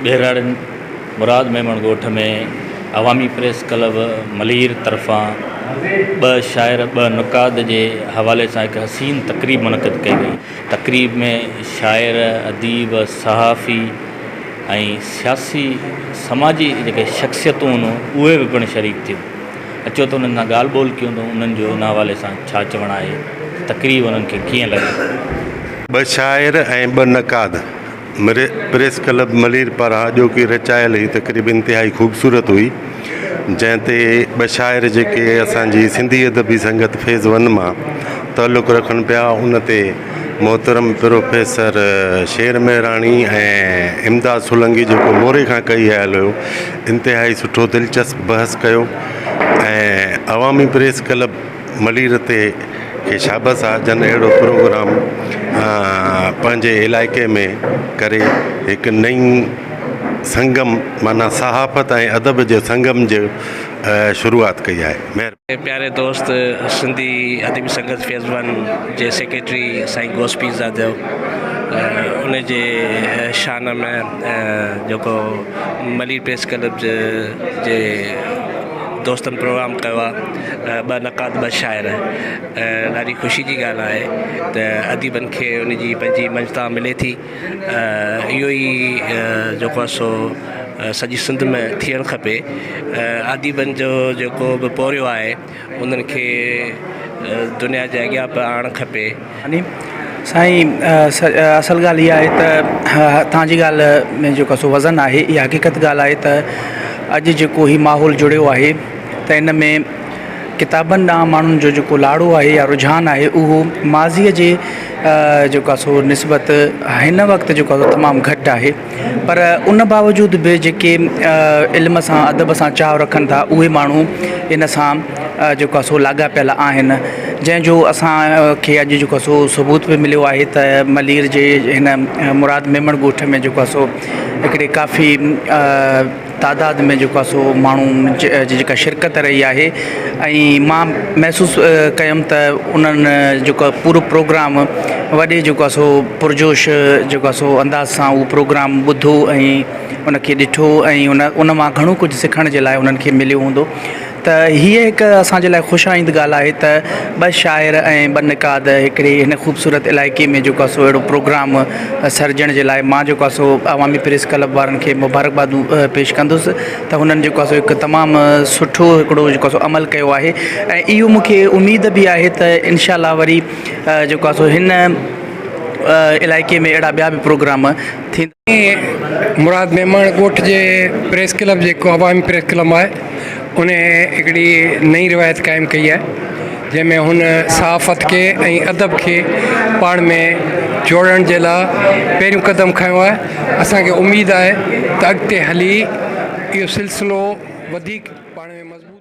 ٻهراڙين مراد ميمڻ ڳوٺ ۾ عوامي press club Malir طرفان ٻه شاعر ٻه نقاد جي حوالي سان هڪ حسين تقريب منعقد ڪئي وئي. تقريب ۾ شاعر، اديب، صحافي ۽ سياسي سماجي جيڪي شخصيتون هن اهي به پڻ شريڪ ٿيون. اچو ته انهن سان ڳالهه ٻولهه ڪيون ته انهن جو ان حوالي سان ڇا چوڻ آهي، تقريب انهن کي ڪيئن لڳي. ٻه شاعر ۽ ٻه نقاد پريس ڪلب ملير پاران اڄوڪي رچايل هي تقريب انتهائي خوبصورت هئي، جنهن تي ٻه شاعر جيڪي اسان جي سنڌي ادبي سنگت فيز ون مان تعلق رکن پيا ان تي محترم پروفيسر شير مهراڻي ۽ امداد سولنگي جيڪو موري کان ڪهي آيل هيو انتهائي سٺو دلچسپ بحث ڪيو ۽ عوامي پريس ڪلب ملير تي کي شابس آ جن اهڙو پروگرام پنهنجي علائقي ۾ ڪري هڪ نئين سنگم معنيٰ صحافت ۽ ادب جي سنگم جو شروعات ڪئي آهي مهرباني. پياري دوست سنڌي ادبي سنگت فيض ون جي سيڪريٽري سائين غوث پيرزادو ان جي شان ۾ جيڪو ملير پريس ڪلب جي دوستن پروگرام ڪيو آهي ٻه نقاد ٻه شاعر ڏاڍي خوشي جي ڳالهه آهي ته اديبن کي ان جي پنهنجي مڃتا ملي ٿي اهو ئي جيڪو آهي سو سڄي سنڌ ۾ ٿيڻ کپي اديبن جو جيڪو به پورهيو آهي انهن کي دنيا جي اڳيان به آڻڻ کپي. سائين اصل ڳالهه اها آهي ته توهان جي ڳالهه ۾ جيڪو سو وزن آهي اها حقيقت ڳالهه آهي ته اڄ جيڪو هي ماحول جڙيو آهي ته ان ۾ ڪتابن ڏانهن ماڻهن جو جيڪو لاڙو آهي يا رجحان آهي اهو ماضيء جي جيڪو آهي سو نسبت هن وقت جيڪو آهي سو تمام گهٽ آهي پر ان باوجود به جيڪي علم سان ادب سان چاهه رکن ٿا اهي ماڻهو ان سان جيڪو آهي سو لاڳاپيل آهن جنهن جو اسان کي اڄ جيڪو آهي سو ثبوت به مليو آهي ته ملير جي هن مراد ميمڻ ڳوٺ ۾ جيڪو آهي سو هڪڙي ڪافي تعداد ۾ جيڪو آهي سو ماڻهو جي جيڪا شرڪت رهي آهي ۽ مان محسوس ڪيم ته انهن جيڪو آهي پورو پروگرام وڏي جيڪو آهي سو پرجوش جيڪو آهي سو انداز سان اهو پروگرام ٻڌو ۽ ان کي ڏٺو ۽ ان ان مان گهڻو ڪجهه سکڻ جي لاء انهن کي مليو هوندو ته هيء هڪ اسان جي لاء خوش آئند ڳالهه آهي ته ٻه شاعر ۽ ٻه نقاد هڪڙي هن خوبصورت علائقي ۾ جيڪو آهي سو اهڙو پروگرام سرجڻ جي لاء مان جيڪو آهي سو عوامي پريس ڪلب وارن کي مبارڪبادون پيش ڪندس ته هنن جيڪو آهي سو هڪ تمام سٺو هڪڙو جيڪو آهي سو عمل ڪيو آهي ۽ اهو مون کي اميد به آهي ته انشاء الله وري جيڪو آهي سو هن علائقي ۾ اهڙا ٻيا به پروگرام ٿيندا. مراد ميمڻ ڳوٺ جي پريس ڪلب جيڪو عوامي پريس ڪلب آهي ان هڪڙي نئين روايت قائم ڪئي آهي جنهن ۾ هن صحافت کي ۽ ادب کي پاڻ ۾ جوڙڻ جي لاء پهريون قدم کنيو آهي اسانکي اميد آهي ته اڳتي هلي اهو سلسلو وڌيڪ پاڻ ۾ مضبوط.